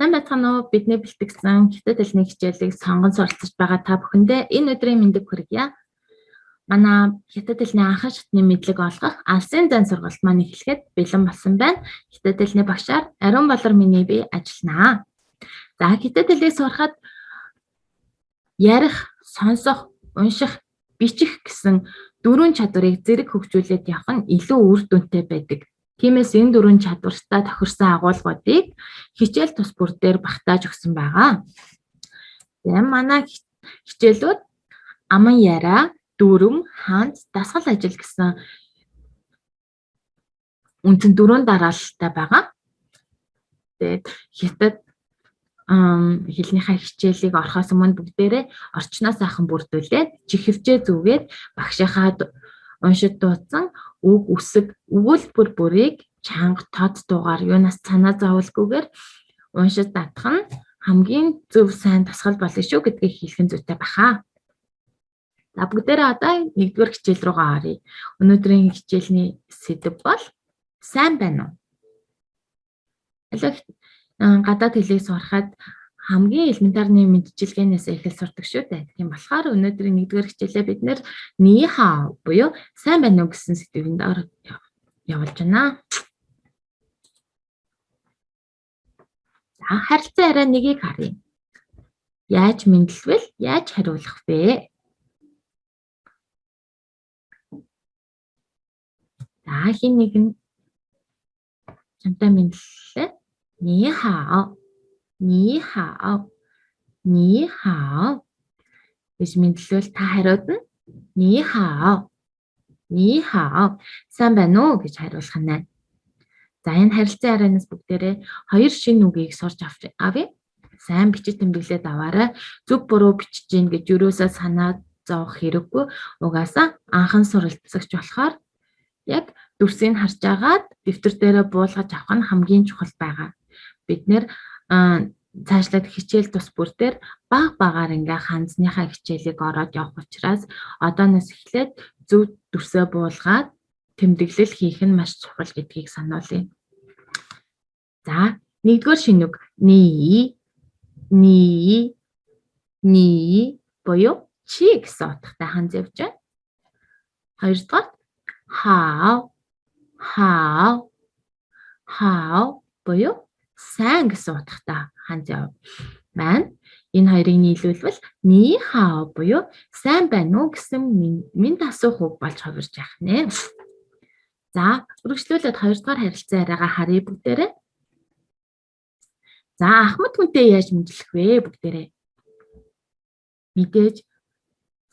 Сайн байцгаана уу? Бидний бэлтгэсэн хятад хэлний хичээлийг сонгон суралцж байгаа та бүхэндээ энэ өдрийн мэндийг хүргье. Манай хятад хэлний анхан шатны мэдлэг олгох алсын зан сургалт маань эхлэхэд бэлэн болсон байна. Хятад хэлний багшаар Ариун Болор миний би ажилланаа. За, хятад хэлийг сурахад ярих, сонсох, унших, бичих гэсэн дөрвөн чадварыг зэрэг хөгжүүлээд явах нь илүү үр дүнтэй байдаг. Тиймээс энэ дөрвөн чадвартаа тохирсон агуулгуудыг хичээл тус бүр дээр багтааж өгсөн байгаа. Тэгээ манай хичээлүүд аман яриа, дүрэм, ханз, дасгал ажил гэсэн үндсэн дөрвөн дараалалтай байгаа. Тэгээд хятад хэлнийхээ хичээлийг орохоос өмнө бүгдээрээ орчноо сайхан бүрдүүлээд, чихэвчээ зүгээд, багшийнхаа уншид дуудсан үг, үсэг, өгүүлбэр бүрийг чанга тод дуугаар юунаас санаа зовлгүйгээр уншиж дадах нь хамгийн зөв сайн дасгал болно шүү гэдгийг хэлэх нь зүйтэй баха. За, бүгдээрээ одоо нэгдүгээр хичээл рүүгээ оръё. Өнөөдрийн хичээлний сэдэв бол сайн байна уу? Гадаад хэлийг сурахад хамгийн элементарны мэндчилгээнээс эхэл сурдаг шүү дээ. Тийм болохоор өнөөдрийн нэгдүгээр хичээлээ бид нэр 你好 буюу сайн байна уу гэсэн сэдвийн доор явуулж байна. За, харилцан яриа нэгийг харъя. Яаж мэдлвэл яаж хариулах вэ? За, хин нэг нь чамтай мэдлэлээ. 你好. 你好. 你好 гэж мэдлвэл та хариуд нь 你好. 你好. Сайн байна уу гэж хариулах нь. За, энэ харилцан ярианаас бүгдээрээ хоёр шинэ үгийг сурч авъя. Сайн бичиж тэмдэглээд аваарай. Зөв буруу бичиж гин гэж юусоо санаа зовох хэрэггүй. Угаасаа анхан суралцагч болохоор яг дүрсийг харж агаад дэвтэр дээрээ буулгаж авах нь хамгийн чухал байгаа. Бид нэр цаашлаад хичээл тус бүр дээр баг багаар ингээ ханзныхаа хичээлийг ороод явах учраас одооноос эхлээд зөв дүрсээ буулгаад тэмдэглэл хийх нь маш чухал гэдгийг сануулъя. За, нэгдүгээр шинэ үг 你 你 你 буюу чи гэсэн утгатай ханз явж байна. Хоёрдугаар 好 好 好 буюу сайн гэсэн утгатай ханз байна. Энэ хоёрыг нийлүүлбэл 你好 буюу сайн байна уу гэсэн мэнд асуух үг болж хувирж явах нэ. За, үргэлжлүүлээд хоёрдугаар харилцан яриагаа харъя бүгдээрээ. За, Ахмад хүнтэй яаж мэдлэх вэ бүгдээрээ? Мэдээж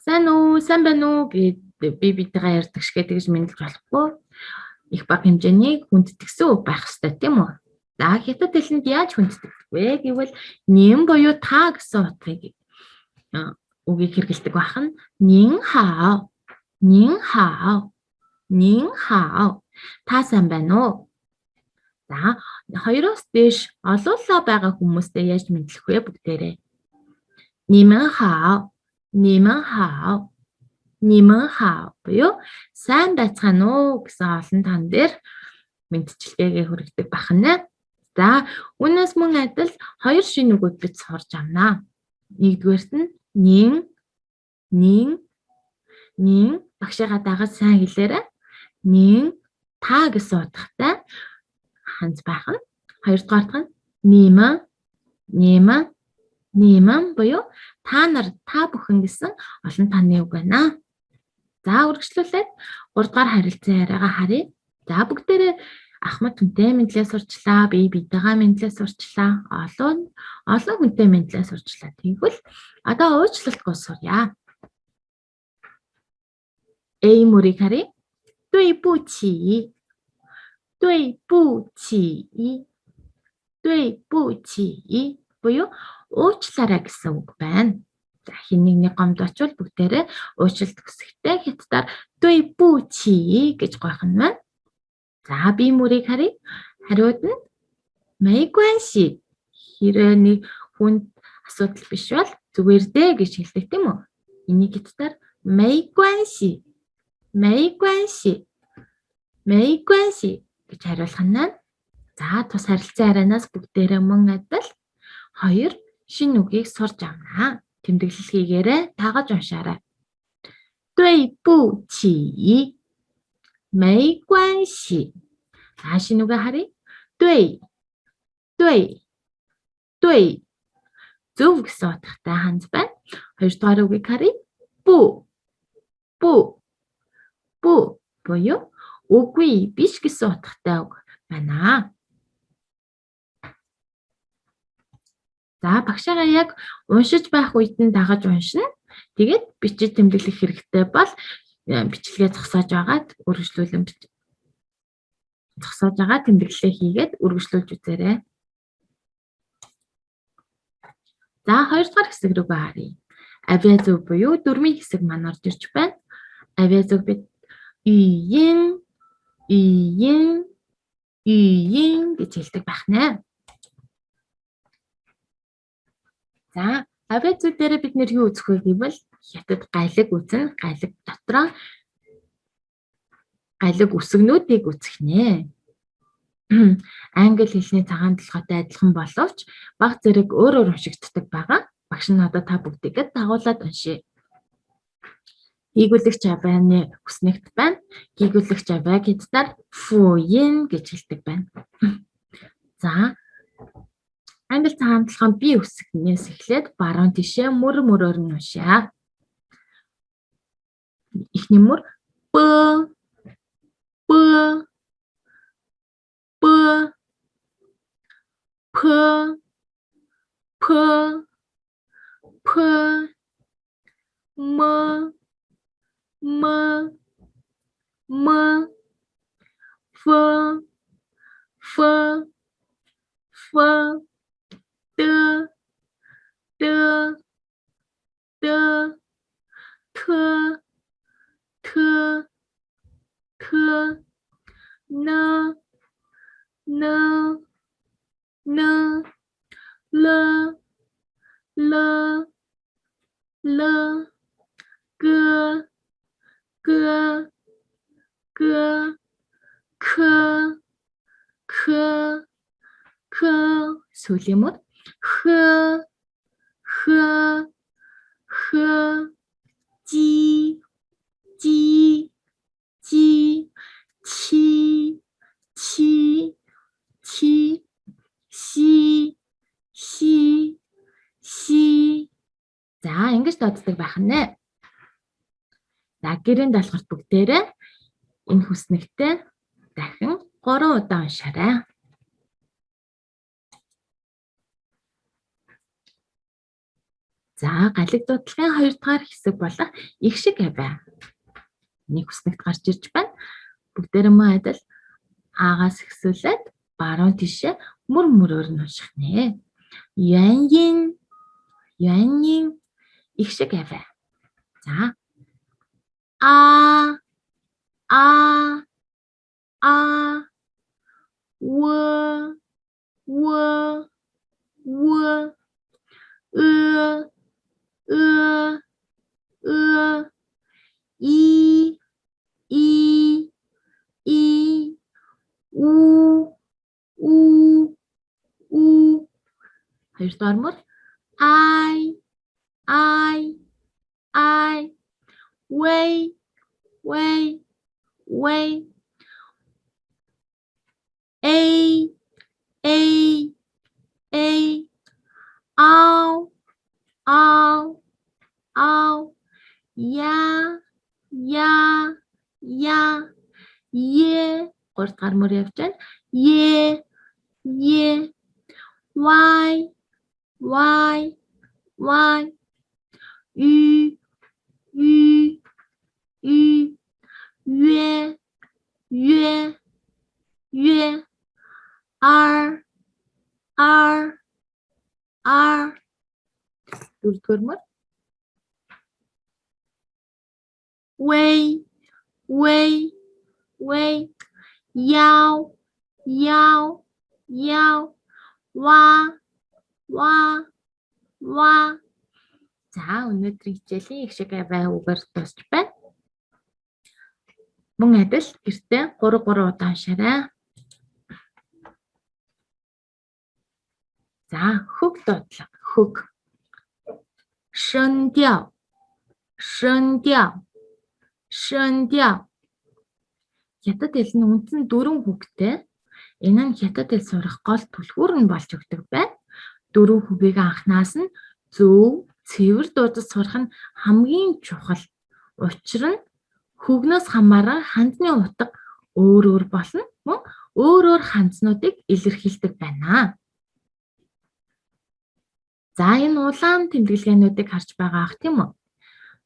сайн уу, сайн байна уу гэд би битэйгээ ярьдаг шигээ тэгж мэдлж болохгүй. Их бага хэмжээний хүндэтгсэн үг байх ёстой, тийм үү? За, хятад хэлэнд яаж хүндэтгдэг вэ гэвэл 您 буюу та гэсэн утгыг үгийг хэрэглэдэг байх нь 您好, 您好, 您好. Та сайн байна уу? За, хоёроос дээш олуулаа байгаа хүмүүстэй яаж мэдлэх вэ бүгдээрээ? 你们好, 你们好, 你们好 буюу сайн байцгаана уу гэсэн олон тон дээр мэндчилгээгээ хүргэдэг байх нь. За, үүнээс мөн адил хоёр шинэ үгүүд бид сурч авнаа. Нэгдүгээрт нь 您 您 您 багшигаа дагаж сайн хэлээрэй. 您 та гэсэн утгатай ханз байх нь. Хоёрдугаарт нь 你们 你们 你们 буюу та нар, та бүхэн гэсэн олон тооны үг байна. За, үргэлжлүүлээд 3 дугаар харилцан яриагаа харъя. За, бүгдээрээ Ахмад хүнтэй мэдлээ сурчлаа, бие биетэйгээ мэдлээ сурчлаа, олон олон хүнтэй мэдлээ сурчлаа. Тэгвэл одоо уучлалтгүй сурья. A мөрийг харъя. 对不起对不起对不起 буюу уучлаарай гэсэн үг байна. За, хин нэгний гомд очвол бүгдээрээ уучлалт хүсэхдээ хятадаар 对不起 гэж гойх нь байна. За, B мөрийг харъя. Хариуд нь 没关系. Хэрэг нэг хүнд асуудал биш бол зүгээр дээ гэж хэлдэг, тийм үү? Энийг хятадаар 没关系没关系没关系 гэж хариулах нь байна. За, тус харилцан ярианаас бүгдээрээ мөн адил Хоёр шинэ үгийг сурч авнаа. Тэмдэглэл хийгээрэй, тагаж уншаарай. 对不起,没关系. За шинэ үгээ харъя. 对对对 зөв гэсэн утгатай ханз байна. Хоёрдугаар үгийг харъя. 不不不 буюу үгүй биш гэсэн утгатай үг байна. За багшаагаа яг уншиж байх үед нь дагаж уншина. Тэгээд бичиж тэмдэглэх хэрэгтэй бол бичлэгээ зогсоож байгаад үргэлжлүүлэн зогсоож байгаа тэмдэглэлээ хийгээд үргэлжлүүлж үзээрэй. За хоёрдугаар хэсэг рүүгээ харъя. Авиа зөв буюу дөрмийн хэсэг маань орж ирж байна. Авиа зөв бид 语音 语音 语音 гэж хэлдэг байх нэ. За авиа зөв дээр бид нэр юу үзэх вэ гэвэл хятад галиг үзнэ, галиг дотроо галиг үсгнүүдийг үзэх нэ. Англи хэлний цагаан толгойтой адилхан боловч баг зэрэг өөр өөр уншигддаг байгаа. Багш нь одоо та бүгдийгээ дагуулад уншъя. Хийгүүлэгч авианы хүснэгт байна. Гийгүүлэгч авиаг хятадаар 辅音 гэж хэлдэг байна. За англи цагаан толгой би үсгнээс эхлээд баруун тишээ мөр мөрөөр нь уншъя. Эхний мөр б б б п п п м м м ф ф ф т т т т т т н н н л л л г г г к к к сүүлийн мөр х х х жи жи жи чи чи чи ши ши ши. За ингэж дууддаг байх нэ. За гэрийн даалгаварт бүгдээрээ энэ хүснэгтээ дахин 3 удаа уншаарай. За галиг дуудлагын 2 дугаар хэсэг болох их шиг авиа. Нэг хүснэгт гарч ирж байна. Бүгдээрээ мөн адил А-гаас эхлүүлээд баруун тишээ мөр мөрөөр нь унших нэ. 原因 原因 их шиг авиа. За А А А В В В Э Э Э И И И У У У. Хоёрдугаар мөр I I I W W W A A A Ау Ау Ау Я Я Я Е. Гурав дахь мөр явж байна. Е Е Y Y Y Ü Ü Ü Yue Yue Yue R R R. Дөрөвдүгээр мөр W W W Яв Яв Яв Ва Ва Ва. За өнөөдрийн хичээлийн их шиг авиа үгээр дуусч байна. Мөн адил гэртээ 3 3 удаа уншаарай. За, хөг дуудлага, хөг. 声调, 声调, 声调. Хятад хэл нь үндсэн 4 хөгтэй. Энэ нь хятад хэл сурах гол түлхүүр нь болж өгдөг байна. 4 хөгийг анхнаас нь зөв, цэвэр дуудаж сурах нь хамгийн чухал. Учир нь хөгнөөс хамааран ханзны утга өөр өөр болно. Мөн өөр өөр ханзнуудыг илэрхийлдэг байна. За, энэ улаан тэмдэглэгээнүүдийг харж байгаа ах, тийм үү?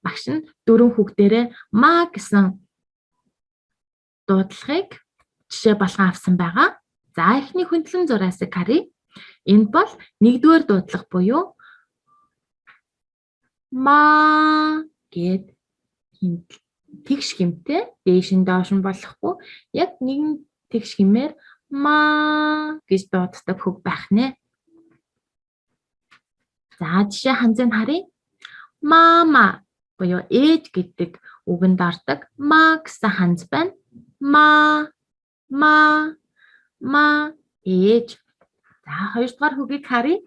Багш нь 4 хөг дээрээ ма гэсэн дуудлагыг жишээ болгон авсан байгаа. За, эхний хөндлөн зураасыг харъя. Энэ бол нэгдүгээр дуудлага буюу ма гэд тэгш хэмтэй, дээш нь доош нь болохгүй яг нэгэн тэгш хэмээр ма гэж дууддаг хөг байх нэ. За, жишээ ханзыг харъя. Мама буюу ээж гэдэг үгэнд ордог ма гэсэн ханз байна. Ма, ма, ма, ээж. За, хоёрдугаар хөгийг харъя.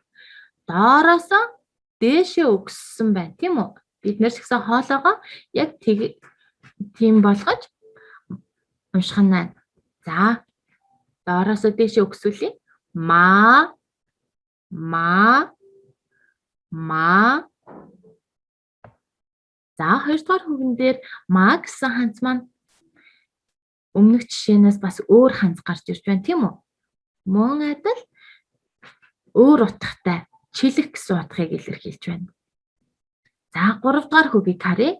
Доороосоо дээшээ өгссөн байна, тийм үү? Бид нэр ч гэсэн хоолоогоо яг тийм болгож унших нь байна. За, доороосоо дээшээ өгсүүлье. Ма, ма, ма. За, хоёрдугаар хөвгөн дээр ма гэсэн ханц маань өмнөх жишээнээс бас өөр ханц гарч ирж байна, тийм үү? Мөн адил өөр утгатай чилэх гэсэн утгыг илэрхийлж байна. За, гуравдугаар хөгийг харъя.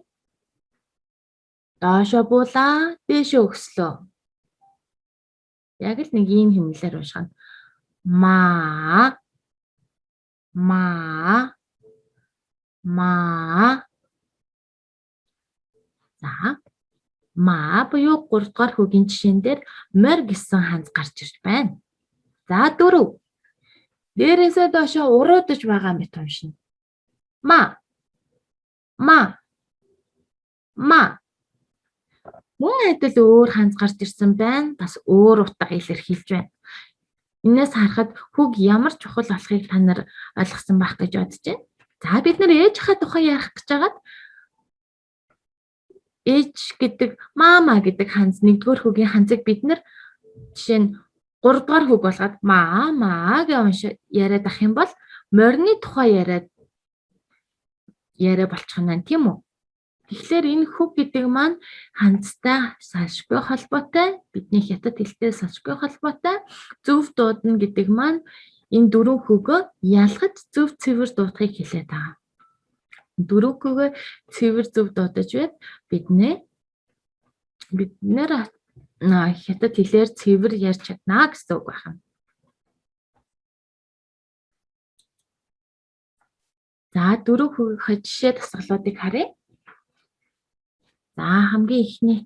Доошо буулаа, дээшээ өгслөө. Яг л нэг ийм хэмнэлээр унших нь. Ма, ма, ма. За, ма буюу 3 дугаар хөгийн жишээн дээр морь гэсэн ханз гарч ирж байна. За, 4. Дээрээсээ доошоо уруудаж байгаа мэт уншина. Ма, ма, ма. Мөн адил өөр ханз гарч ирсэн байна. Бас өөр утга илэрхийлж байна. Энээс харахад хүүг ямар чухал болохыг та нар ойлгосон байх гэж бодож байна. За, бид нар ээжийнхээ тухай ярих гэж байгаад ээж гэдэг мама гэдэг ханз, нэгдүгээр хүүгийн ханзыг бид нар жишээ нь 3 дугаар хүүг болгоод маа маа гэж уншаа яриад ах юм бол морины тухай яриад яриа болчих нь байна, тийм үү? Тэгэхээр энэ хөг гэдэг маань ханцтай салшгүй холбоотой, бидний хятад хэлтэй салшгүй холбоотой. Зөв дуудана гэдэг маань энэ дөрвөн хөгөө ялгаж зөв цэвэр дуудахыг хэлээд байгаа. Дөрвөн хөгөө цэвэр зөв дуудаж байд бид нэр хятад хэлээр цэвэр ярьж чадна гэсэн үг байна. За, дөрвөн хөгийнхөө жишээ дасгалуудыг харъя. За, хамгийн эхний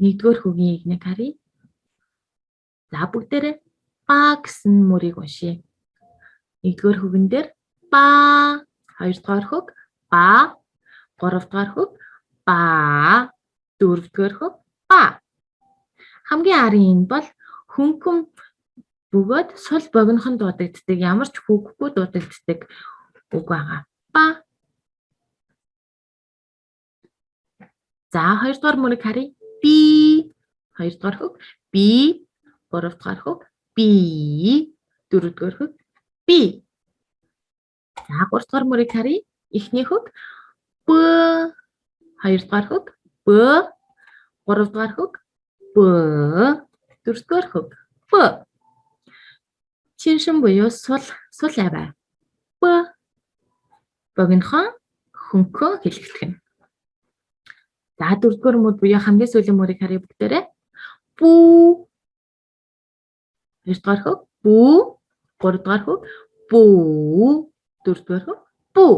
нэгдүгээр хөгийн игнийг харъя. За, бүгдээрээ ба гэсэн мөрийг уншъя. Нэгдүгээр хөгөн дээр ба, хоёрдугаар хөг ба, гуравдугаар хөг ба, дөрөвдүгээр хөг ба. Хамгийн арын энэ бол хөнгөн бөгөөд сул богинохон дуудагддаг, ямар ч хөгөхгүй дуудагддаг үг байгаа. Ба. За, хоёрдугаар мөрийг харъя. Би, хоёрдугаар хөг би, гуравдугаар хөг би, дөрөвдүгээр хөг би. За, гуравдугаар мөрийг харъя. Эхний хөг б, хоёрдугаар хөг б, гуравдугаар хөг б, дөрөвдүгээр хөг б. Чиншин буюу сул сул аваа. Б богинохон хөнхөө хэлэгдэх нь. За, дөрөвдүгээр мөр буюу хамгийн сүүлийн мөрийг харъя бүгдээрээ. Бүү, хоёрдугаар хөг бүү, гуравдугаар хөг бүү, дөрөвдүгээр хөг бүү.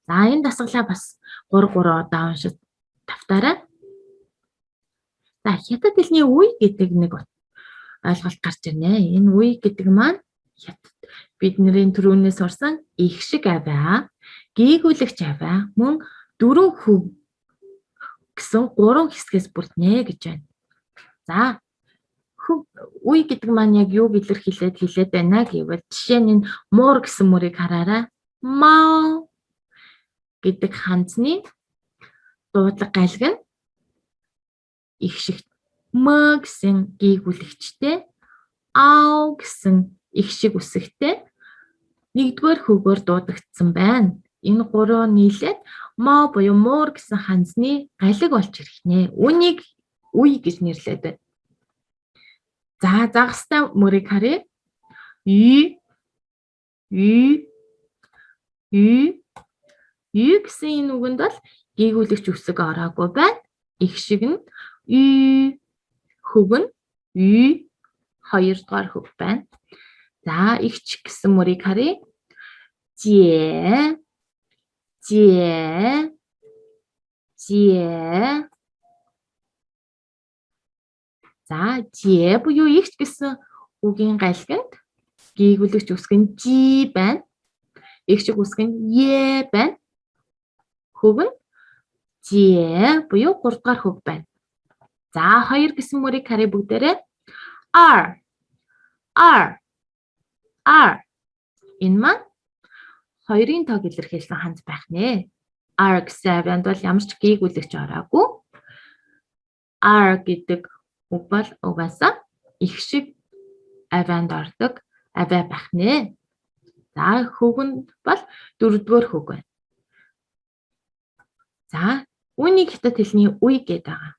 За, энэ дасгалаа бас 3 3 удаа уншиж тавтаарай. За, хятад хэлний үе гэдэг нэг ойлголт гарч ирнэ. Энэ үе гэдэг маань хятад бидний түрүүнээс сурсан их шиг авиа, гийгүүлэгч авиа, мөн дөрвөн хөг гэсэн гурван хэсгээс бүрднэ гэж байна. За, Үе гэдэг маань яг юуг илэрхийлээд хэлээд байна гэвэл жишээ нь энэ муур гэсэн мөрийг хараарай. Маа гэдэг ханзны дуудлага галиг нь их шиг мө гэсэн гийгүүлэгчтэй, ау гэсэн их шиг үсэгтэй нэгдүгээр хөгөөр дуудагдсан байна. Энэ гурав нийлээд мо буюу муур гэсэн ханзны галиг болж ирэх нэ. Үүнийг үе гэж нэрлэдэг байна. За, загастай мөрийг харъя. Ю, ю, ю, ю гэсэн энэ үгэнд бол гийгүүлэгч үсэг ороогүй байна. Их шиг нь ю, хөг нь ю, хоёрдугаар хөг байна. За, эгч гэсэн мөрийг харъя. 姐, 姐, 姐. За, 姐 буюу эгч гэсэн үгийн галигнд гийгүүлэгч үсэг нь жи байна. Эх шиг үсэг нь е байна. Хөг нь 姐 буюу 3 дугаар хөг байна. За, 2 гэсэн мөрийг харъя бүгдээрээ. 二, 二, 二. Энэ маань хоёрын тоог илэрхийлсэн ханз байх нэ. 二 гэсэн авианд бол ямар ч гийгүүлэгч ороогүй. 二 гэдэг үг бол угаасаа их шиг авианд ордог авиа байх нэ. За, хөг нь бол дөрөвдүгээр хөг байна. За, үүнийг хятад хэлний үе гэдэг байгаа.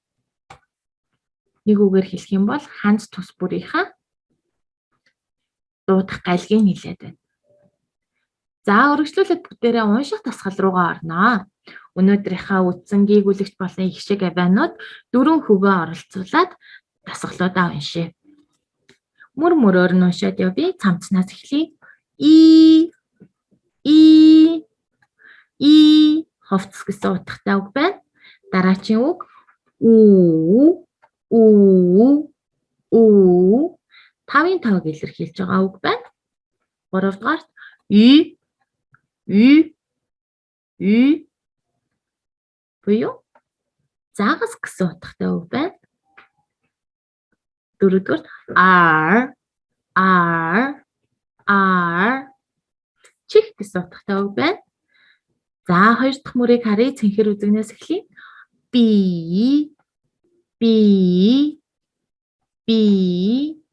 Нэг үгээр хэлэх юм бол ханз тус бүрийнхаа дуудах галигийг хэлээд байна. За, үргэлжлүүлээд бүгдээрээ унших дасгал руугаа орноо. Өнөөдрийнхөө үзсэн гийгүүлэгч болон их шиг авианууд дөрвөн хөгөө оролцуулаад дасгалуудаа уншъя. Мөр мөрөөр нь уншаад явъя. Цамцнаас эхлэе. 一, 一, 一 хувцас гэсэн утгатай үг байна. Дараачийн үг 五, 五, 五 тавын тоог илэрхийлж байгаа үг байна. Гуравдугаарт 鱼, 鱼, 鱼 буюу загас гэсэн утгатай үг байна. Дөрөвдүгээрт 二, 二, 二 чих гэсэн утгатай үг байна. За, хоёр дахь мөрийг харъя. Цэнхэр үзэгнээс эхлэе. 笔, 笔, 笔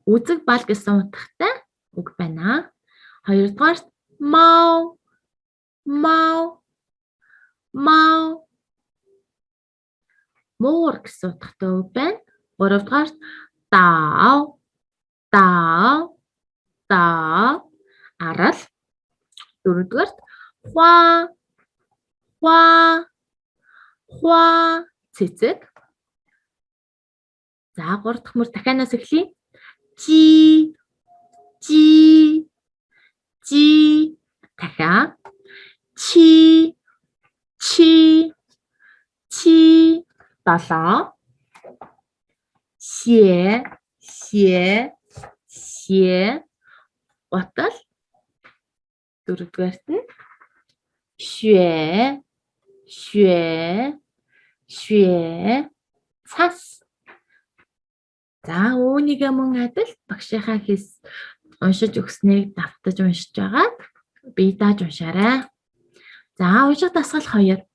үзэг бал гэсэн утгатай үг байна. Хоёрдугаарт 猫, 猫, 猫 муур гэсэн утгатай үг байна. Гуравдугаарт 岛, 岛, 岛 арал. Дөрөвдүгээрт 花, 花, 花 цэцэг. За, гурав дахь мөр дахианаас эхлэе. 鸡, 鸡, 鸡 дахиад 七, 七, 七 долоо. 鞋, 鞋, 鞋 гутал. Дөрөвдүгээрт нь 雪, 雪, 雪 цас. За, үүнийгээ мөн адил багшийнхаа хийс уншиж өгснийг давтаж уншиж байгаад бие дааж уншаарай. За, унших дасгал 2.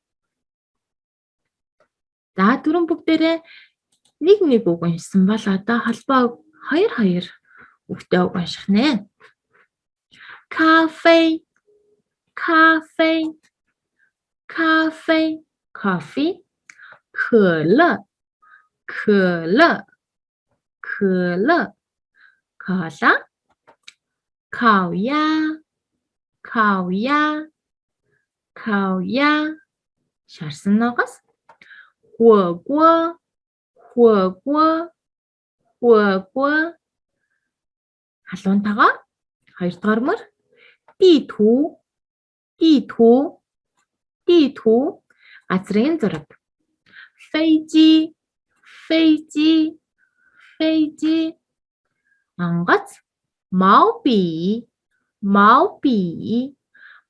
За, түрүүн бүгдээрээ нэг нэг үг уншсан бол одоо холбоо хоёр хоёр үгтэй үг унших нэ. 咖啡, 咖啡, 咖啡 coffee, 可乐, 可乐, 可乐 cola, 烤鸭, 烤鸭, 烤鸭 шарсан нугас, 火锅, 火锅, 火锅 халуун тогоо. Хоёрдугаар мөр 地图, 地图, 地图 газрын зураг, 飞机, 飞机, 飞机 онгоц, 毛笔, 毛笔,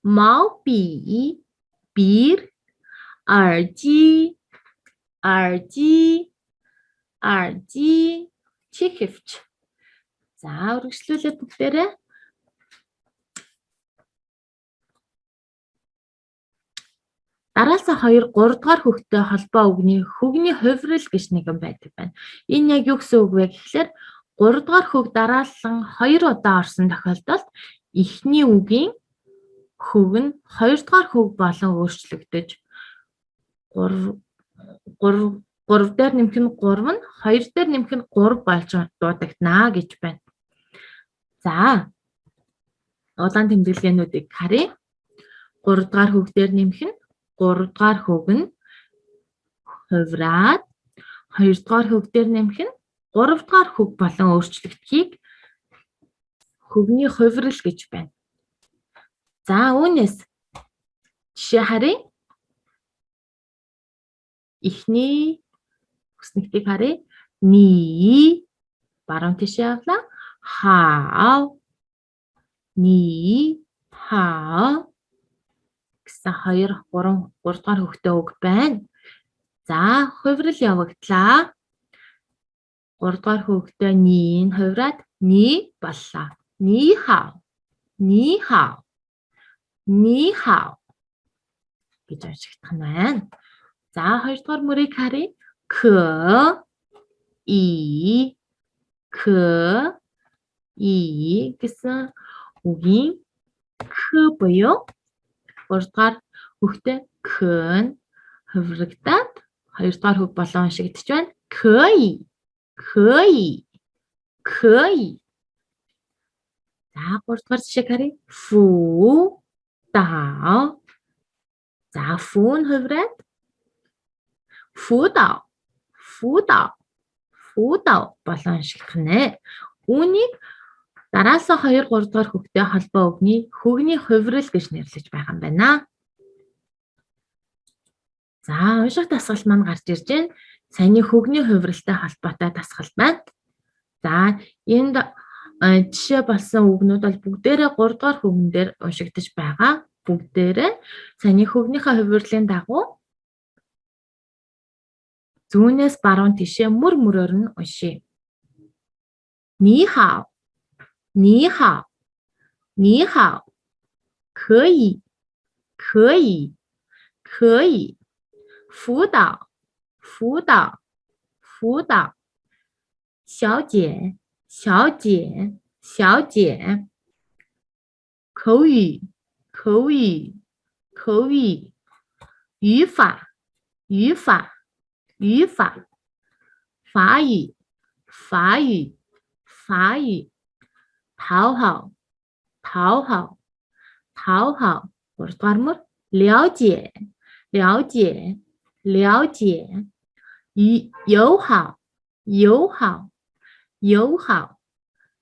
毛笔 бир, 耳机, 耳机, 耳机 Чихвч. За, үргэлжлүүлээд бүгдээрээ дараалсан 2 3 дугаар хөгтэй холбоо үгний хөгний хувирал гэж нэгэн байдаг байна. Энэ яг юу гэсэн үг вэ гэхлээр 3 дугаар хөг дараалан 2 удаа орсон тохиолдолд эхний үгийн хөг нь 2 дугаар хөг болон өөрчлөгдөж 3 3 3 дээр нэмэх нь 3 нь 2 дээр нэмэх нь 3 болж дуудагдана гэж байна. За, улаан тэмдэглэгээнүүдийг харъя. 3 дугаар хөг дээр нэмэх нь 3 дугаар хөг нь хувраад 2 дугаар хөг дээр нэмэх нь 3 дугаар хөг болон өөрчлөгдөхийг хөгний хувирал гэж байна. За, үүнээс жишээ харъя. Эхний хүснэгтийг харъя. Ни баруун тишээ авлаа. Хаа ни хаа гэсэн 2 3 3 дугаар хөгтэй үг байна. За, хувирал явагдлаа. 3 дугаар хөгтэй ни нь хувираад ни боллоо. Ни хао. Ни хао. Ни хао гэж уншигдах нь байна. За, 2 дугаар мөрийг харъя. К и к и гэсэн үгийн к буюу 3 дугаар хөгтэй к нь хувирагдаад 2 дугаар хөг болон уншигдаж байна. 可以可以可以. За, 3 дугаар жишээг харъя. 辅导. За, 辅 нь хувираад 辅导辅导辅导 болон уншигдах нэ. Үүнийг дараалсан 2 3 дугаар хөгтэй холбоо үгний хөгний хувирал гэж нэрлэж байгаа юм байна. За, унших дасгал маань гарч ирж байна. Саяны хөгний хувиралтай холбоотой дасгал байна. За, энд жишээ болсон үгнүүд бол бүгдээрээ 3 дугаар хөгөн дээр уншигдаж байгаа. Бүгдээрээ саяны хөгнийхөө хувирлын дагуу зүүнээс баруун тишээ мөр мөрөөр нь уншия. 你好，你好，你好，可以，可以，可以，辅导，辅导，辅导，小姐，小姐，小姐，口语，口语，口语，语法，语法，语法，法语，法语，法语，讨好，讨好，讨好。3 дугаар мөр 了解，了解，了解，友好，友好，友好，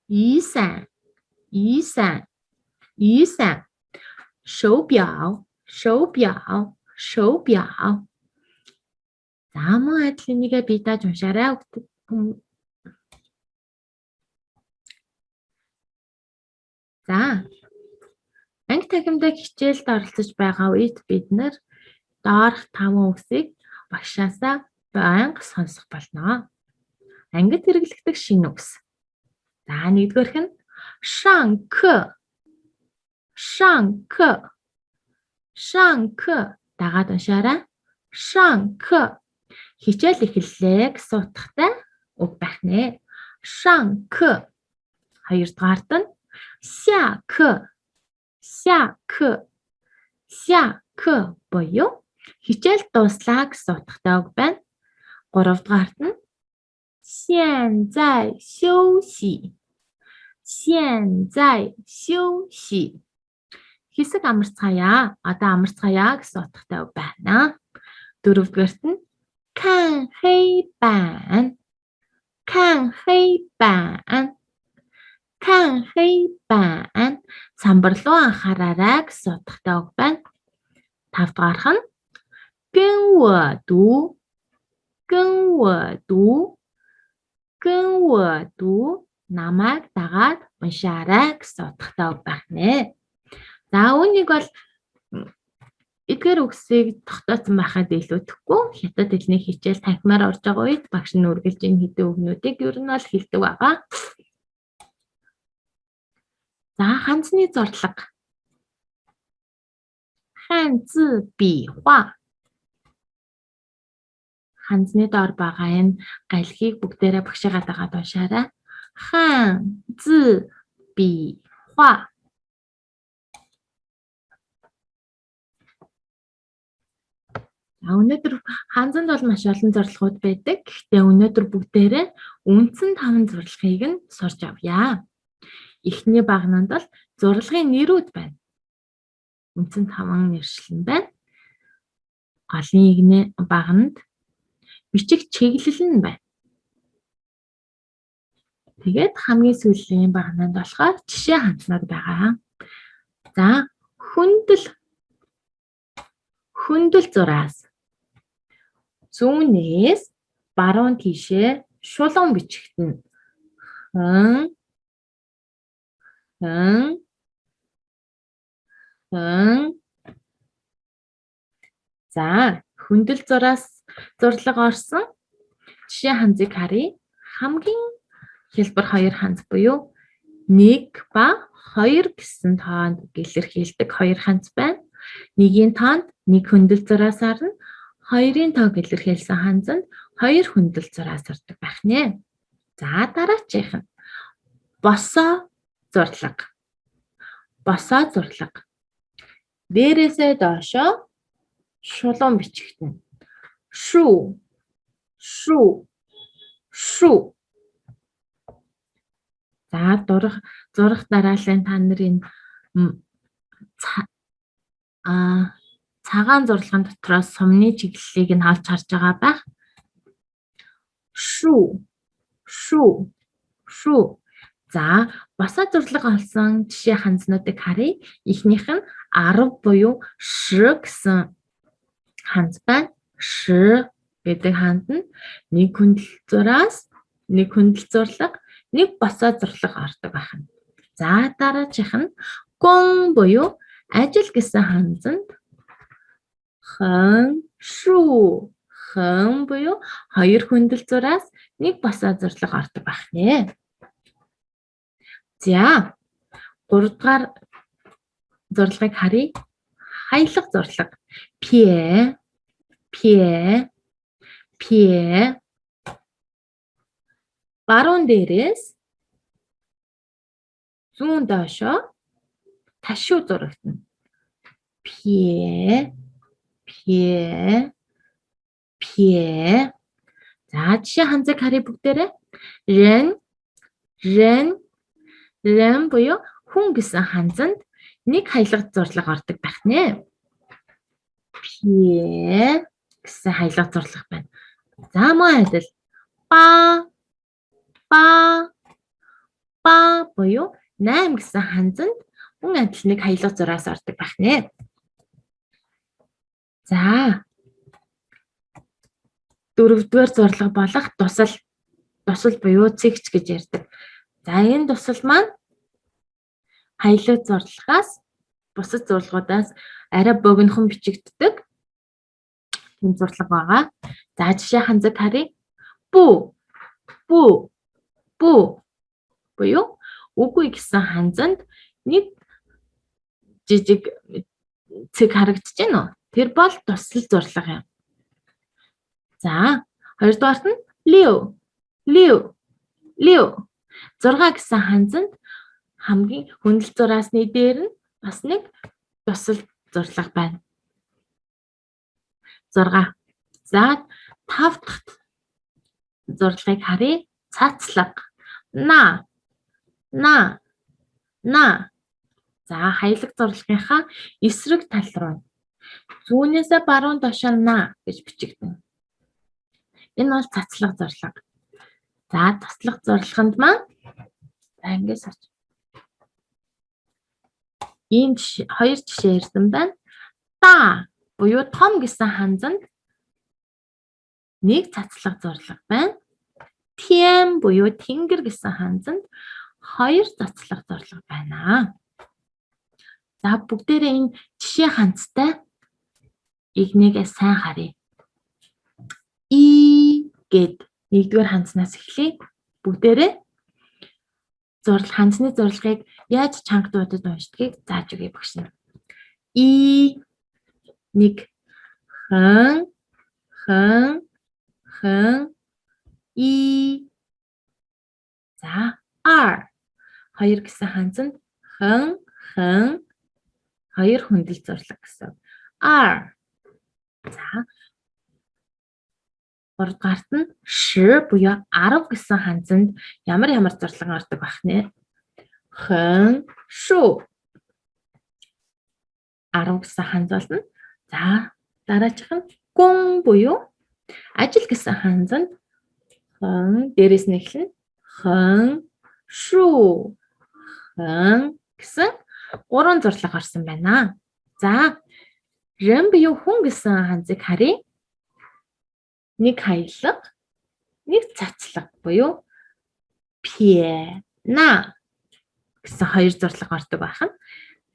雨伞，雨伞，雨伞，手表，手表，手表. За, мөн адил энийгээ бие дааж уншаарай. За, анги танхимдаа хичээлд оролцож байгаа үед бид нар доорх 5 үгсийг багшаасаа байнга сонсох болно. Ангид хэрэглэгдэх шинэ үгс. За, нэгдүгээрх нь 上课上课上课 дагаад уншаарай. 上课 хичээл эхэллээ гэсэн утгатай үг байх нэ. 上课. Хоёрдугаарт нь 下课下课下课 буюу хичээл дууслаа гэсэн утгатай үг байна. Гуравдугаарт нь 现在休息现在休息 хэсэг амарцгаая. Одоо амарцгаая гэсэн утгатай үг байна. Дөрөвдүгээрт нь 看黑板看黑板看黑板 самбар руу анхаараарай гэсэн утгатай үг байна. Тавдугаарх нь 跟我读跟我读跟我读 намайг дагаад уншаарай гэсэн утгатай үг байх нэ. За, үүнийг бол Эдгээр үгсийг тогтооцсон байхад илүүдэхгүй хятад хэлний хичээл танхимаар орж байгаа үед багш нь үргэлж энэ хэдэн үгнүүдийг ер нь бол хэлдэг байгаа. За, ханзны зурлага. 汉字笔画. Ханзны доор байгаа энэ галхийг бүгдээрээ багшигаа дагаад уншаарай. 汉字笔画. За, өнөөдөр ханзанд бол маш олон зорилгууд байдаг. Гэхдээ өнөөдөр бүгдээрээ үндсэн 5 зорилгыг нь сурч авъя. Эхний багананд бол зурлагын нэрүүд байна. Үндсэн 5 нэршил нь байна. Голын игнэ багананд бичих чиглэл нь байна. Тэгээд хамгийн сүүлийн багананд болохоор жишээ хандлууд байгаа. За, хүндэл зураас зүүнээс баруун тийшээ шулуун бичигдэнэ. Хэн, хэн, хэн. За, хүндэл зураас зурлага орсон жишээ ханзыг харъя. Хамгийн хэлбэр 2 ханз буюу 1 ба 2 гэсэн тоонд илэрхийлдэг 2 ханз байна. Нэгийн тоонд 1 хүндэл зураас орно. 2-ын тоог илэрхийлсэн ханзанд 2 хүндэл зураас ордог байх нэ. За, дараачих нь босоо зурлага. Босоо зурлага. Дээрээсээ доошоо шулуун бичигдэнэ. Шүү. Шүү. Шүү. За, зурах дараалан та нарын цагаан зурлагын дотроос сумны чиглэлийг нь олж харж байгаа байх. Шүү. Шүү. Шүү. За, босоо зурлага олсон жишээ ханзнуудыг харъя. Эхнийх нь 10 буюу ш гэсэн ханз байна. Ш гэдэг ханд нь нэг хүндэл зураас нэг хүндэл зурлага, нэг босоо зурлага ордог байх нь. За, дараачих нь гон буюу ажил гэсэн ханзанд хэн, шүү, хэн буюу 2 хүндэл зураас нэг босоо зурлага ордог байх нэ. За, 3 дугаар зурлагыг харъя. Хаялга зурлага. Пе, пе, пе. Баруун дээрээс зүүн доошоо ташуу зурагдана. Пе, пе, пе. За, жишээ ханзыг харъя бүгдээрээ. Рэн, рэн, рэн буюу хүн гэсэн ханзанд нэг хаялга зурлага ордог байх нэ. Пе гэсэн хаялга зурлага байна. За, мөн адил ба, ба, ба буюу 8 гэсэн ханзанд мөн адил нэг хаялга зураас ордог байх нэ. За, дөрөвдүгээр зурлага болох тусал, тусал буюу цэгч гэж ярьдаг. За, энэ тусал маань хаялга зурлагаас бусад зурлагуудаас арай богинохон бичигддэг тийм зурлага байгаа. За, жишээ ханзыг харъя. Бүү, бүү, бүү буюу үгүй гэсэн ханзанд нэг жижиг цэг харагдаж байна уу? Тэр бол тусал зурлага юм. За, хоёрдугаарт нь лиу, лиу, лиу. 6 гэсэн ханзанд хамгийн хүндэл зураасны дээр нь бас нэг тусал зурлага байна. 6. За, 5 дахь зурлагыг харъя. Цацлага. На, на, на. За, хаялга зурлагынхаа эсрэг тал руу зүүнээсээ баруун доошоо на гэж бичигдэнэ. Энэ бол цацлага зурлага. За, цацлага зурлаганд маань за ингэж сарч. Ийм хоёр жишээ ирсэн байна. Та буюу том гэсэн ханзанд нэг цацлага зурлага байна. Тем буюу тэнгэр гэсэн ханзанд хоёр цацлага зурлага байна. За, бүгдээрээ энэ жишээ ханцтай Игнийгээ сайн харъя. И гэд нэгдүгээр ханзнаас эхлэе. Бүгдээрээ зурл ханзны зурлагыг яаж чанга дуудаж уншдгийг зааж өгье багш нь. И нэг хэн хэн хэн и. За R хоёр гэсэн ханзанд хэн хэн хоёр хүндэл зурлаг гэсэн. R. За гуравдугаарт нь ш буюу 10 гэсэн ханзанд ямар ямар зурлаг ордог байх нэ? Хэн шу 10 гэсэн ханз болно. За дараачих нь гүн буюу ажил гэсэн ханзанд хэн дээрээс нь эхэлнэ. Хэн шу хэн гэсэн гурван зурлаг орсон байна. За рэн буюу хүн гэсэн ханзыг харъя. Нэг хаялга, нэг цацлага буюу пе на гэсэн хоёр зурлага ордог байх нь.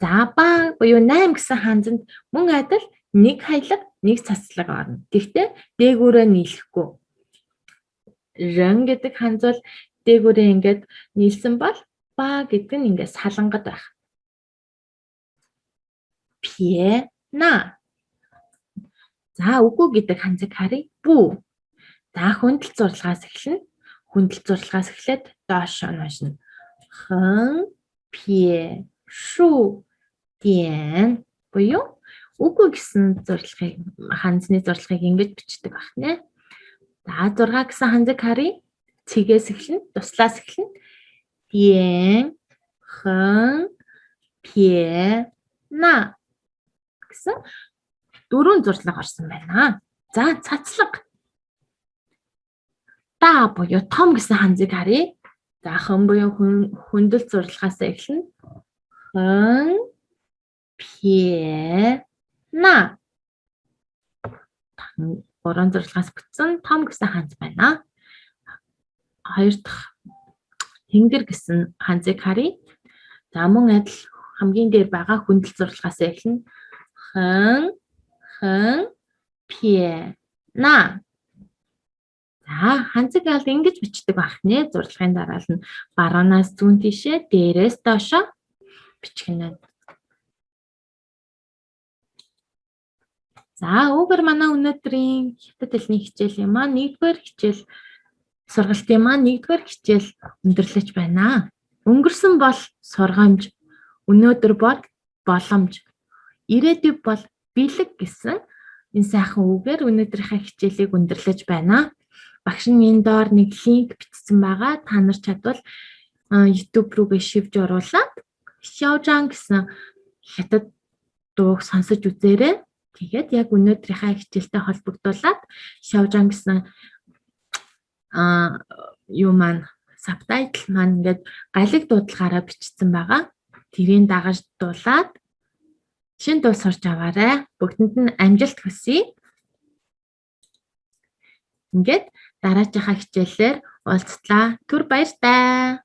За ба буюу 8 гэсэн ханзанд мөн адил нэг хаялга, нэг цацлага орно. Тэгэхдээ дээгүүрээ нийлэхгүй. Рэн гэдэг ханз бол дээгүүрээ ингээд нийлсэн бол ба гэдэг нь ингээд салангад байх. Пе на. За үгүй гэдэг ханзыг харъя. Бүү. За хүндэл зурлагаас эхэлнэ. Хүндэл зурлагаас эхлээд доош уншина. Хэн пе шу дэн буюу үгүй гэсэн зурлагыг ханзны зурлагыг ингэж бичдэг байх нэ. За 6 гэсэн ханзыг харъя. Цэгээс эхэлнэ, туслаас эхэлнэ. Дэн хэн пе на гэсэн дөрвөн зурлага орсон байна. За цацлага. Та буюу том гэсэн ханзыг харъя. За хэн буюу хүндэл зурлагаас эхэлнэ. Хэн пе на. Гурван зурлагаас бүтсэн том гэсэн ханз байна. Хоёр дахь тэнгэр гэсэн ханзыг харъя. За мөн адил хамгийн дээр байгаа хүндэл зурлагаас эхэлнэ. Хэн хэн пе на. За ханзыг аль ингэж бичдэг байх нэ. Зурлагын дараа нь баруунаас зүүн тишээ, дээрээс доошоо бичих нэ. За үүгээр манай өнөөдрийн хятад хэлний хичээлийн маань нэгдүгээр хичээл сургалтын маань нэгдүгээр хичээл өндөрлөж байна. Өнгөрсөн бол сургамж, өнөөдөр бол боломж, ирээдүй бол бэлэг гэсэн энэ сайхан үгээр өнөөдрийнхээ хичээлийг өндөрлөж байна. Багш нь энэ доор нэг линк бичсэн байгаа. Та нар чадвал YouTube рүүгээ шивж оруулаад Xiaozhang гэсэн хятад дууг сонсож үзээрэй. Тэгээд яг өнөөдрийнхээ хичээлтэй холбогдуулаад Xiaozhang гэсэн юу маань subtitle маань ингээд галиг дуудлагаараа бичсэн байгаа. Тэрийг дагаж дуулаад шинэ дуу сурч аваарай. Бүгдэнд нь амжилт хүсье. Ингээд дараачихаа хичээлээр уулзтлаа. Түр баяртай.